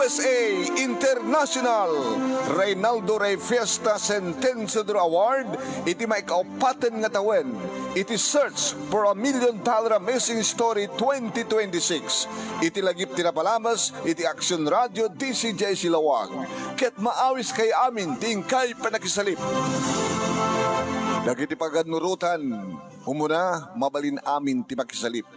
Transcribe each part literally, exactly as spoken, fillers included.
S A International Reynaldo Rey Fiesta Sentenciador Award iti maikaupaten nga tawen iti Search for a Million Dollar Amazing Story twenty twenty-six iti lagip ti napalabas iti Action Radio D C J C Laoag. Ket maawiskay amin ti inkay panakisalip. Dagiti pagannurotan, umuna, mabalin amin ti makisalip.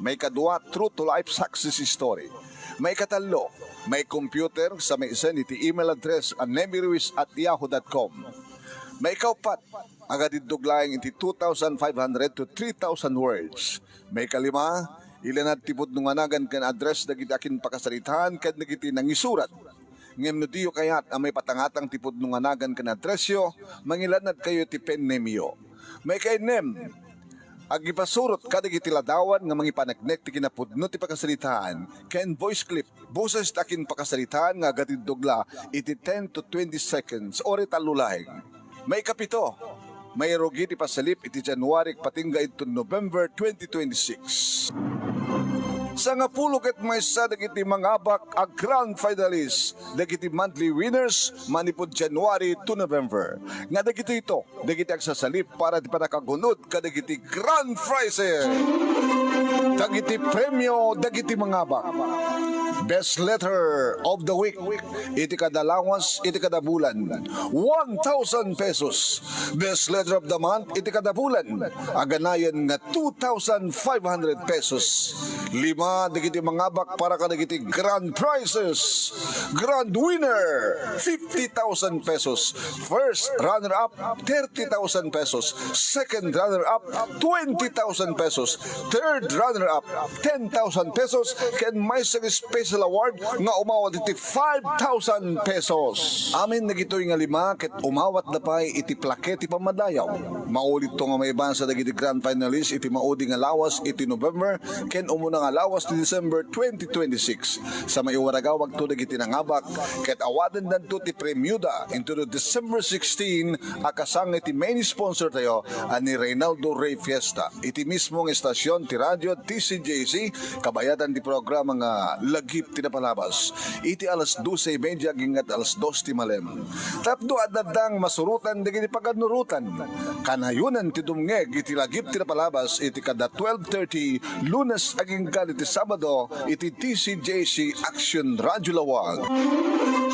Maikadua, true to life success story. Maikatallo, may computer sa maisen iti email address a nemiruiz at yahoo dot com. Maikauppat, agadiddog laeng iti two thousand five hundred to three thousand words. Maikalima, ilanad ti pudno nga nagan ken address dagiti akinpakasaritaan ken dagiti nangisurat. Ngem no diyo kayat a maipatangatang ti pudno nga nagan ken addressyo, mangilanadkayo ti pen nameyo. Maikainnem, agipasurot kadagiti ladawan nga mangipaneknek ti kinapudno ti pakasaritaan ken voice clip. Boses ti akinpakasaritaan nga agatiddog la iti ten to twenty seconds or itallo laeng. Maikapito, mairugi ti pasalip iti January agpatingga inton November twenty twenty-six. Sangapulo ket maysa dagiti mangabak a grand finalist dagiti monthly winners manipud January to November, nga dagitoy ito dagiti agsasalip para ti pannakagunod kadagiti grand prizes. Dagiti premio dagiti mangabak: Best Letter of the Week iti kada lawas iti kada bulan, one thousand pesos. Best Letter of the Month iti kada bulan, aganayon nga two thousand five hundred pesos. Lima dagiti mangabak para kadagiti grand prizes. Grand winner, fifty thousand pesos. First runner-up, thirty thousand pesos. Second runner-up, twenty thousand pesos. Third runner-up, ten thousand pesos. Ken maysa nga special award nga umawat iti five thousand pesos. Amin dagitoy nga lima ket umawatda pay iti plaque ti pammadayaw. Maulitto nga maibasa dagiti grand finalists iti maudi nga lawas iti November ken umuna nga lawas ti December twenty twenty-six. Sa maiwaragawagto dagiti nangabak ket awatendanto ti premioda intono December sixteen a kasangay ti main sponsor tayo a ni Reynaldo Rey Fiesta iti mismo nga estasyon ti radio D C J C, kabayatan ti programa nga Lagip ti Napalabas iti alas dose y media agingga alas dos ti malem. Tapno adda dang masurotan dagiti pagannurotan, kanayonan ti dumngeg iti Lagip ti Napalabas iti kada twelve thirty, Lunes agingga iti Sabado, iti D C J C Action Radio Laoag.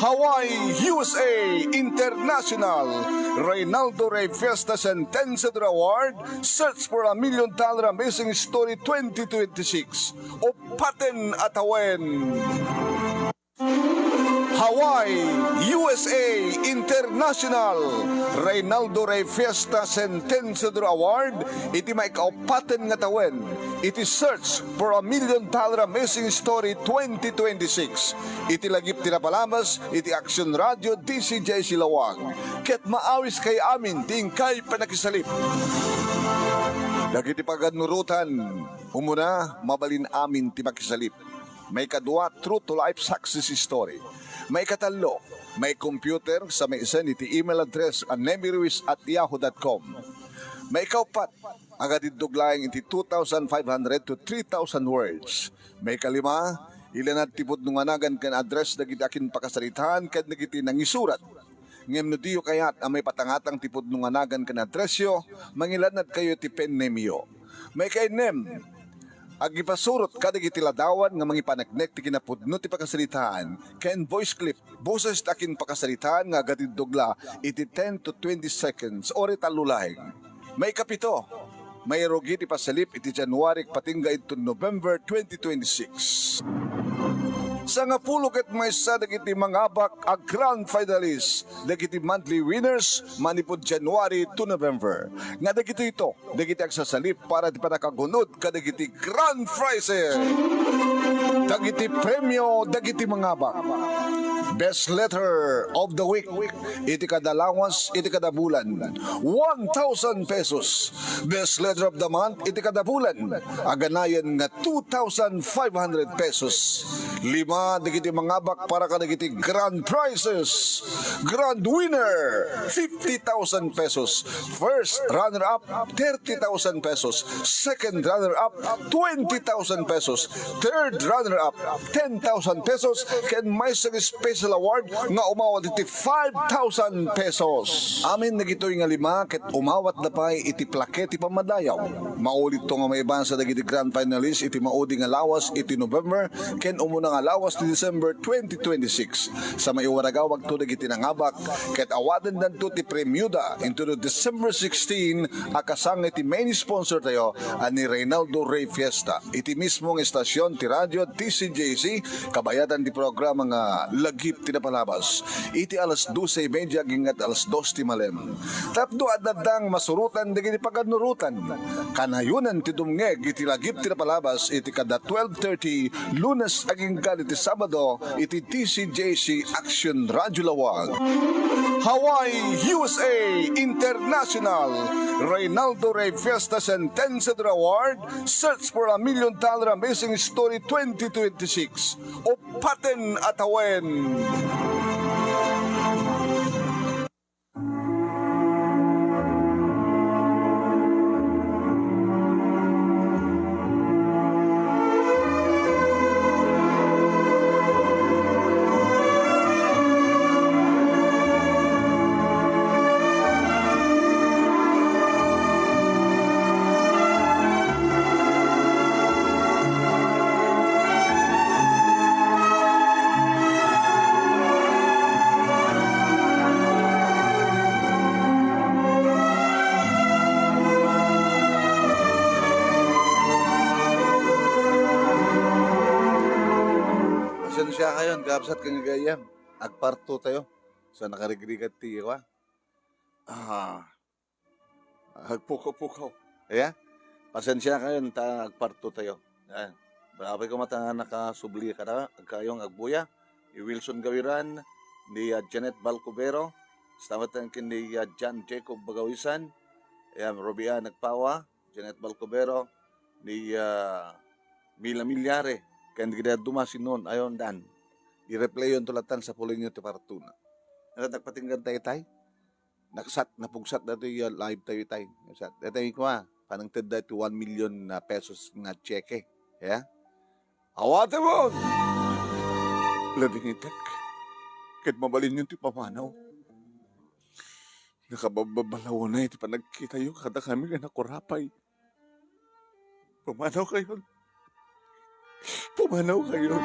Hawaii, U S A, International, Reynaldo Rey Fiesta Sentenciador Award, Search for a Million Dollar Amazing Story twenty twenty-six. Upaten a tawen. Hawaii, U S A, International, Reynaldo Rey Fiesta Sentenciador Award iti maikaupaten nga tawen iti Search for a Million Dollar Amazing Story twenty twenty-six iti lagip ti napalabas iti Action Radio D C J C Laoag. Ket maawiskay amin ti inkay panakisalip. Dagiti pagannurotan, umuna, mabalin amin ti makisalip. Maikadua, true to life success story. Maikatallo, may computer sa maisen iti email address a nemiruiz at yahoo dot com. Maikauppat, agadiddog laeng iti two thousand five hundred to three thousand words. Maikalima, ilanad ti pudno nga nagan ken address dagiti akinpakasaritaan ken dagiti nangisurat. Ngem no diyo kayat a maipatangatang ti pudno nga nagan ken addressyo, mangilanadkayo ti pen nameyo. Maikainnem, agipasurot kadagiti ladawan nga mangipaneknek ti kinapudno ti pakasaritaan ken voice clip, boses ti akinpakasaritaan nga agatiddog la iti ten to twenty seconds or itallo laeng. Maikapito, mairugi ti pasalip iti January agpatingga inton November twenty twenty-six. Sangapulo ket maysa dagiti mangabak a grand finalist dagiti monthly winners manipud January to November, nga dagitoy ito dagiti agsasalip para ti pannakagunod kadagiti grand prizes. Dagiti premio dagiti mangabak: Best Letter of the Week iti kada lawas iti kada bulan, one thousand pesos. Best Letter of the Month iti kada bulan, aganayon nga two thousand five hundred pesos. Lima dagiti mangabak para kadagiti grand prizes. Grand winner, fifty thousand pesos. First runner-up, thirty thousand pesos. Second runner-up, twenty thousand pesos. Third runner-up, ten thousand pesos. Ken maysa nga special award nga umawat iti five thousand pesos. Amin dagitoy nga lima ket umawatda pay iti plaque ti pammadayaw. Maulitto nga maibasa dagiti grand finalists iti maudi nga lawas iti November ken umuna nga lawas ti December twenty twenty-six. Sa maiwaragawagto dagiti nangabak ket awatendanto ti premioda intono December sixteen a kasangay ti main sponsor tayo a ni Reynaldo Rey Fiesta. Iti mismo nga estasyon ti radio T C J C, kabayatan ti programa nga Lagip ti Napalabas. Iti alas doce y media agingga alas dos ti malem. Tapno adda dang masurotan dagiti paganurotan. Kanayonan ti dumngeg iti Lagip ti Napalabas iti kada twelve thirty, Lunes agingga iti Sabado, iti T C J C Action Radio Lawag. Hawaii, U S A, International, Reynaldo Rey Fiesta Sentenciador Award, Search for a Million Dollar Amazing Story twenty twenty-six. Upaten a tawen. Pasensiakayon, kabsat ken gagayyem. Agparto tayo. Sa nakarigrigat ti, kuan. Ah, agpukaw-pukaw. Aya? Pasensiakayon ta agparto tayo. Ayan. Apay koma ta nakasubli kada, agkayong agbuya. I Wilson Gawiran, ni, ah, Janet Balcubero, stamatan ken ni, ah, John Jacob Bagawisan, ayan, Robian Nagpawa, Janet Balcubero, ni, ah, Mila Milyare, ken dagiti dadduma sinnon, ayon dan. I-replayon to latan sa pulinyo ti partona. Ano, nagpatinggan tayo tay? Naksat, napugsat datoy, ah, live tayo tay. Naksat. Datoy ko, ah, panangted da iti one million na pesos nga cheque. Ya? Awatemon! Ladingitek. Ket mabalinyon ti pamanaw. Nakababbabalaw na iti panagkitayo kadakami nga nakurapay. Pumanaw kayon. Pumanaw kayon.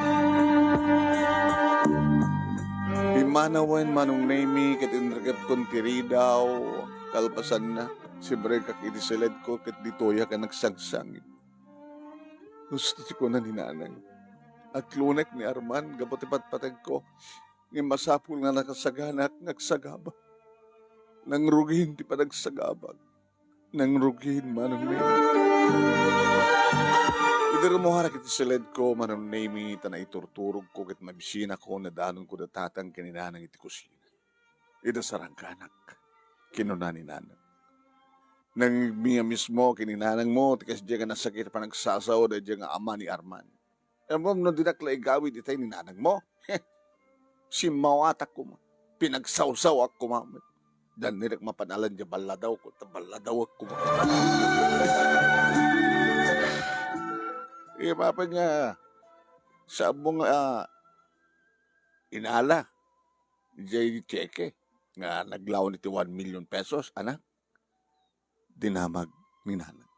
Immanawen, Manong Nemy, ket inrikepkon ti ridaw. Kalpasanna, simrekak iti siledko ket ditoyak a nagsangsangit. Husto ti kuna ni Nanang. Aglunek ni Arman gapu ti patpategko. Ngem masapul nga nakasaganak nga agsagaba. Nangrugin ti panagsagabak. Nangrugin, Manong Nemy. Idi rummuarak iti siledko, Manong Nemy, ta naiturturogko ket mabisinako, nadanonko da Tatang ken ni Nanang iti kusina. Ida sarangkanak, kinuna ni Nanang. Nangngegmi a mismo ken ni Nanangmo ti kasdiay nga nasakit a panagsasaw daydiay nga ama ni Arman. Ammom no dinak la igawid itay ni Nanangmo? Simmawatak koma. Pinagsawsawak koma met. Danirek mapan alan diay balladawko, ta balladawek koma. Ipapan nga, sabong, ah, inala, diay cheque, nga naglaon iti one million pesos, anak. Dinamag ni Nanang.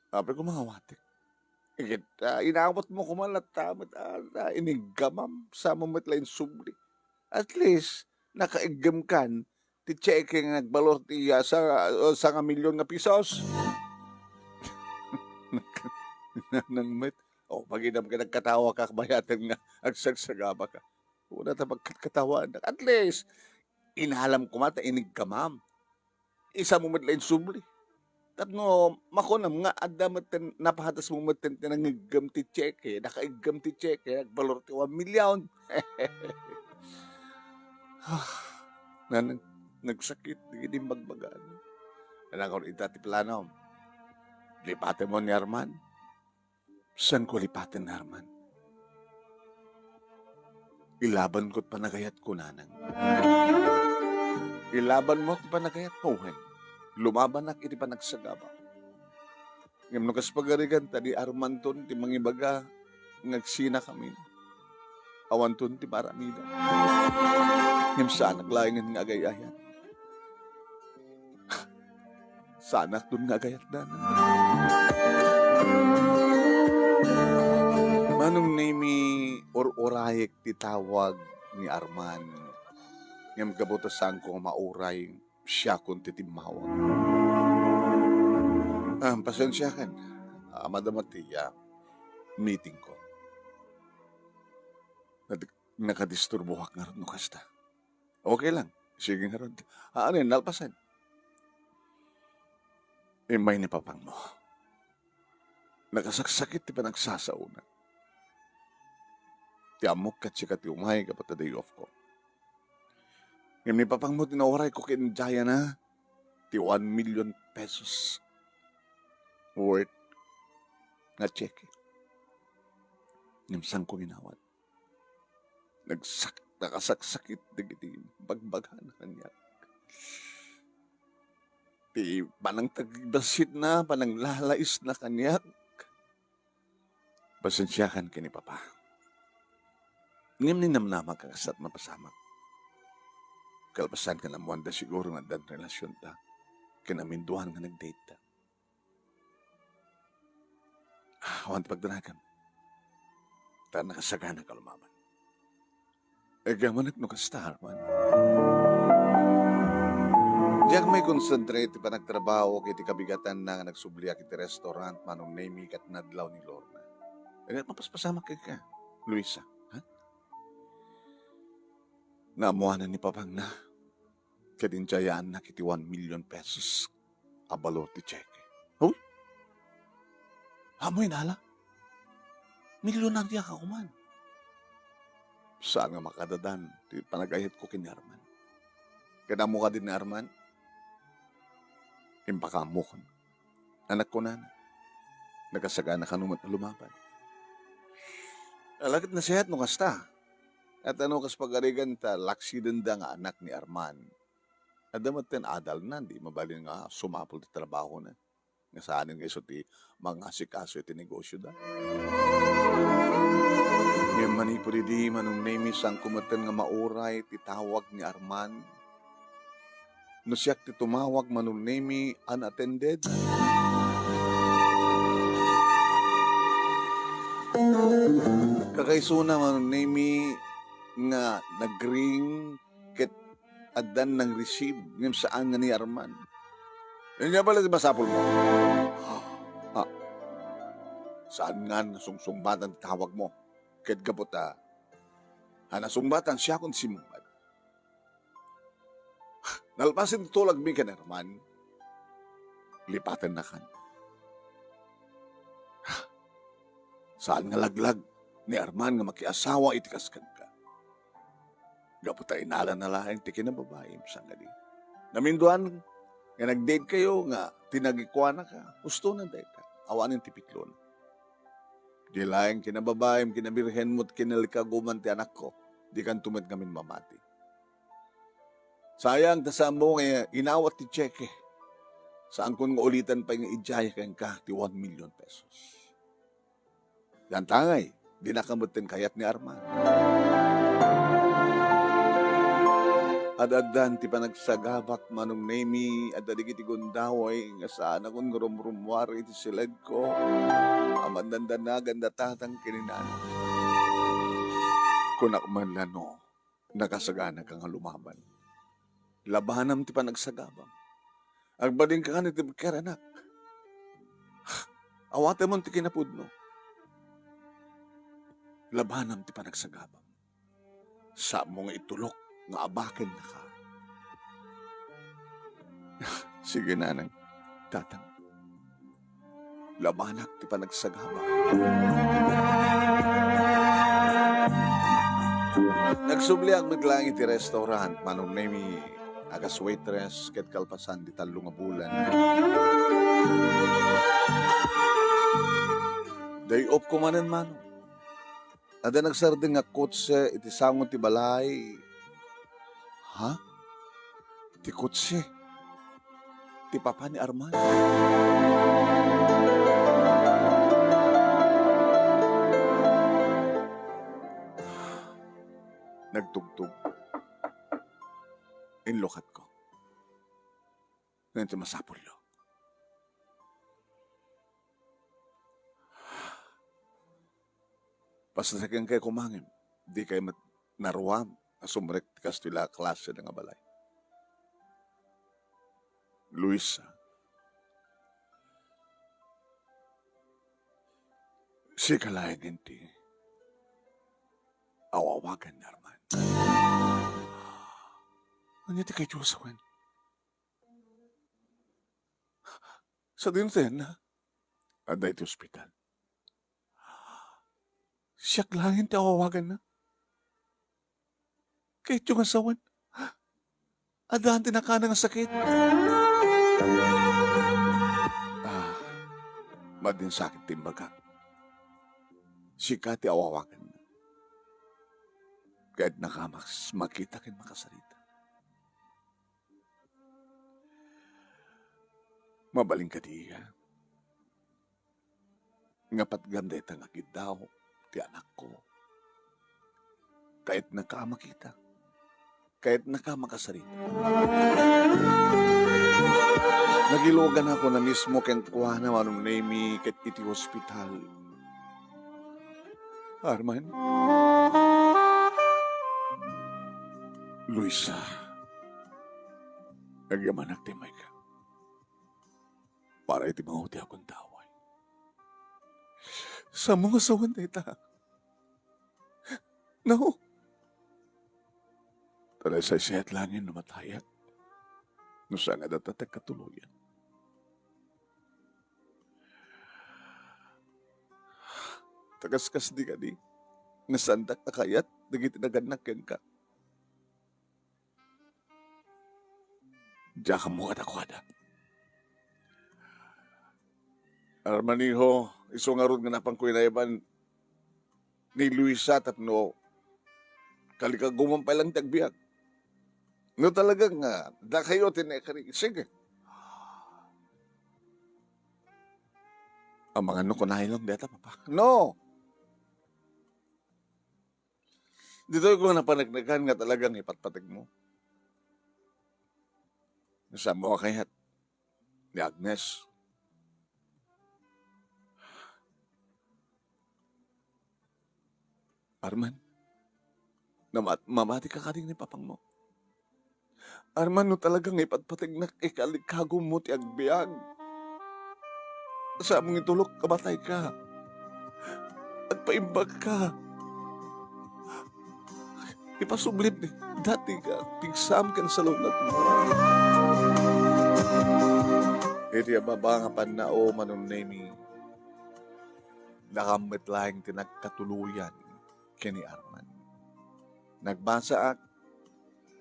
Apay ko mangawatek. Ket, ah, inawatmo koma latta met, ah, ah, iniggamam, samo met la insubli. At least, nakaiggemkan ti cheque nga nagbalor ti, ah, sa, ah, sanga milyon nga pisos. Nanang met, o, pagidam ka, nagkatawa ka, bayaten nga agsagsagaba ka. Wala ta pagkatkatawaannak. At least, inalam koma ta iniggamam. Isamo met la insubli. Tapno makunam nga adda met ten, napahatas mo met ten, ten nangiggam ti cheque, nakaiggam ti cheque, nagbalor ti one million. Nanang, nagsakit, di, di magbagaan. Nanang, ita ti plano. Lipaten mo ni Arman. Saan ko lipaten, Arman? Ilabanko ti panagayatko, nanang. Ilabanmo ti panagayatmo wen. Lumabanak iti panagsagaba. Ngem no kas pagarigan ta ni Armanton ti mangibaga nga agsinakamin, awanton ti maramida. Ngem saanak laengen nga agay-ayat. Saanakton nga agayat, nanang. Manong Nemi, ur-urayek ti tawag ni Arman. Ngem gapu ta saanko nga mauray, siakon ti timmawag. Ah, pasensiakan. Ah, madama ti, ah, meetingko. Nad-, nakadisturboak ngarud no kasta. Okay lang. Sige ngarud. Ah, ano yan? Nalpasan. Immay ni papangmo. Nakasaksakit ti panagsasaona. Ti ammok ket sika ti umay gapu ta day off ko. Ngem ni papangmo ti naurayko ken Diana ti one million pesos worth nga cheque. Ngem saanko nga inawat. Nagsak-, nakasaksakit dagiti bagbagana kaniak. Ti panangtagibassitna, pananglalaisna kaniak. Pasensiakan ken ni Papa. Ngem ninamnamak a kasta't mapasamak. Kalpasan ken ammoanda siguro nga addan relasionta ken aminduan nga nag-date ta. Ah, awan ti pagdanagem. Ta nakasagana ka lumaban. Agyamanak no kasta, Arman. Diak maikonsentrate ti panagtrabaho iti kabigatanna nga nagsubliak iti restaurant, Manong Nemi, ket nadlaw ni Lorna. Ket mapaspasamak kenka, Luisa, ha? Naammoanan ni Papangna ket indayaannak iti one million pesos a balor ti cheque. Huh? Ammo inala? Milyonarya ka koman. Saan nga makadadan ti panagayatko ken ni Arman. Ket ammo kadi ni Arman? Impakaammokon. Anak, kunana. Nakasagana kano met a lumaban. Ala ket nasayaat no kasta. Ket no kas pagarigan ta laksidenda nga anak ni Arman. Adda met ti adalna, di mabalin nga sumapul ti trabahona. Nga saanen nga isu ti mangasikaso iti negosioda. Ngem manipud idi, Manong Nemi, saanko metten nga mauray ti tawag ni Arman. No siak ti tumawag, Manong Nemi, unattended. Kakaisuna, Manong Nemi, nga nagring ket addan nang-receive ngem saan nga ni Arman. Ania bala ti masapulmo? Ah, saan nga nasungsungbatan ti tawagmo? Ket gapu ta, ha nasungbatang siakon simmungbat. Nalpasen ti tulagmi ken Arman, lipatennakan. Saan nga laglag ni Arman nga makiasawa iti kas kenka. Gapu ta inalana laeng ti kinababaim, sangadi. Naminduan nga nag-date kayo nga tinagikuanaka, hustonan dayta. Awanen ti pitlon. Di laeng kinababaim, kinabirhenmo, kinalikaguman ti anakko. Dikanto met ngamin mamati. Sayang ta saanmo nga inawat ti cheque. Saankon nga ulitan pay nga idiay kenka ti one million pesos. Yantangay, dinaka metten kayat ni Arman. Ad-addan ti panagsagabak, Manong Nemi, adda dagiti gundaway nga saanakon nga rumrummuar iti siledko a mannandanagan da tatang ken ni nanang. Kunak man la no, nakasaganaka nga lumaban. Labanam ti panagsagabam. Agbalin ka nga iti bekker, anak. Awatemon ti kinapudno. Labanam ti panagsagabam. Saanmo nga itulok nga abakennaka. Sige, nanang, tatang. Labanak ti panagsagaba. Nagsubliak met laeng iti restaurant, Manong Nemi, agas waitress, ket kalpasan ti tallo nga bulan. Day off ko manen, Manong. Adda nagsardeng nga kotse iti sango ti balay. Ha? Ti kotse? Ti papa ni Arman? Nagtugtog. Inlukatko. Ngem ti masapulyo, pasasaken kay kumangem, di kay met naruam a sumrek ti kastoy la a klase nga balay. Luisa, sika laeng ti awawagan ni Arman. Ania ti kayatyo a sawen? Sadino ti ayanna? Adda iti ospital. Siak laeng ti awawaganna. Kayatyo nga sawen? Addaan ti nakana nga sakit? Ah, madinsakit ti imbagak. Sika ti awawaganna. Kayatnaka mas makita ken makasarita. Mabalin kadi nga patgam dayta nga agiddaw ti anakko? Kayatnaka a makita. Kayatnaka a makasarita. Nagiluganakon a mismo kenkuana, Manong Nemy, ket iti ospital. Arman? Luisa, agyamanak ti mayka para iti mangawat a gundaway. Saanmo nga sawen dayta? No? Ta nasaysayat laeng no matayak. No saan nga dayta ti agkatuloyan. Ta kaskasdi kadi, nasaandak a kayat dagiti nagannak kenka. Diak ammo kadakuada. Armaniho, isu ngarud nga napanko inayban ni Luisa tapno kalikaguman pay lang ti agbiag. No talaga nga dakayo ti naikari, sige. Amangan no kunay lang deta, Papa. No! Ditoy ko nga napaneknekan nga talagang ipatpategmo. Saanmo a kayat ni Agnes? Arman, namat-, mamatika kadi ni papangmo? Arman, no talaga nga ipatpategnak, ikalikagummo ti agbiag. Saanmo nga itulok a matayka. Agpaimbagka. Ipasublim ti dati nga pigsam ken salunatmo. Iti ababa nga pannao, Manong Nemy, dakam met laeng ti nagkatuloyan ken ni Arman. Nagbasaak,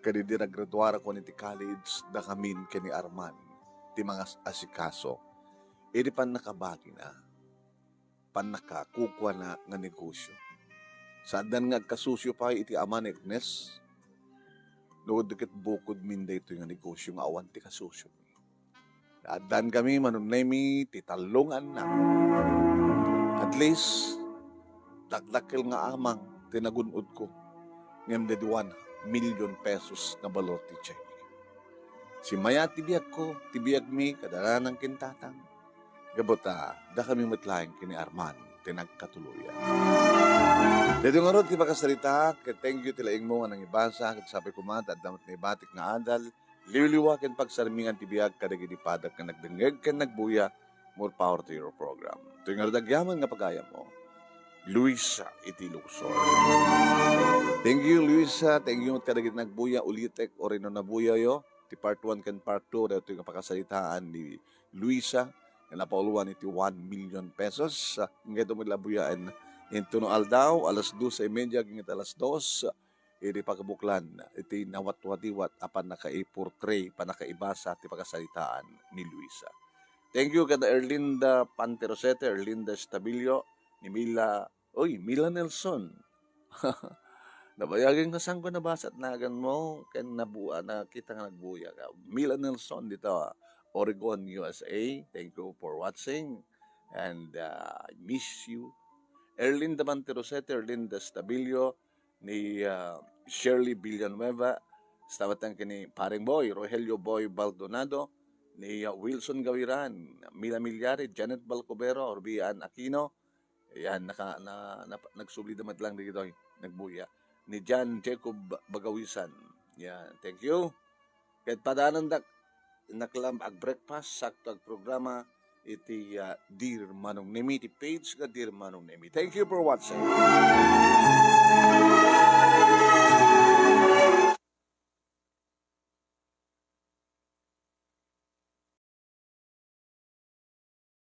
ket idi naggraduarakon iti college, dakamin ken ni Arman ti mangas-asikaso iti pannakabagina, pannakakukuana nga negosio. Saanan nga agkasosio pay iti ama ni Agnes, no di ket bukodmin daytoy nga negosio nga awan ti kasosio. Naaddankami, Manong Nemy, ti tallo nga annak. At least, dakdakkel nga amang ti nagun-odko. Ngem daydi one million pesos nga balor ti cheque. Simaya ti biagko, ti biagmi, kadalanan ken tatang. Gapu ta, dakami met laeng ken ni Arman ti nagkatuloyan. Daytoy ngarud ti pakasaritaak, ket thank you ti laingmo nga nangibasa, ket sapay koma ta adda met naibatik nga adal, liwliwa ken pagsarmingan ti biag kadagiti padak nga nagdengngeg ken nagbuya. More power to your program. Toy ngarud agyaman nga pagayammo, Luisa iti Lungsor. Thank you, Luisa. Thank you met kadagiti nagbuya. Ulitek, uray no nabuyayo ti part one ken part two daytoy nga pakasaritaan ni Luisa nga napauluan iti one million pesos. Ngem daytoy met la buyaen intono aldaw, alas dos y media agingga alas dos. Iti pakabuklan iti nawatwatiwat a pannakaiportray, pannakaibasa ti pakasaritaan ni Luisa. Thank you kada Erlinda Panterosete, Erlinda Estabilio, ni Mila, oy, Mila Nelson, Nabayagen nga saan ko nabasa naganmo, ken nabuya, nakita nga nagbuya ka. Mila Nelson dita, Oregon, U S A. Thank you for watching. And, uh, I miss you. Erlinda Monterosete, Erlinda Stabilio, ni, uh, Shirley Villanueva, sawatan ken ni Pareng Boy, Rogelio Boy Baldonado, ni, uh, Wilson Gawiran, Mila Milyari, Janet Balcubero, Orbian Aquino. Yan, naka-, na-, nap-, nagsubli da met lang dagitoy, nagbuya. Ni John Jacob Bagawisan. Yan, thank you. Ket padananda, naklam ag-breakfast, sakto agprograma iti, ah, Dear Manong Nemi, iti page nga Dear Manong Nemi. Thank you for watching.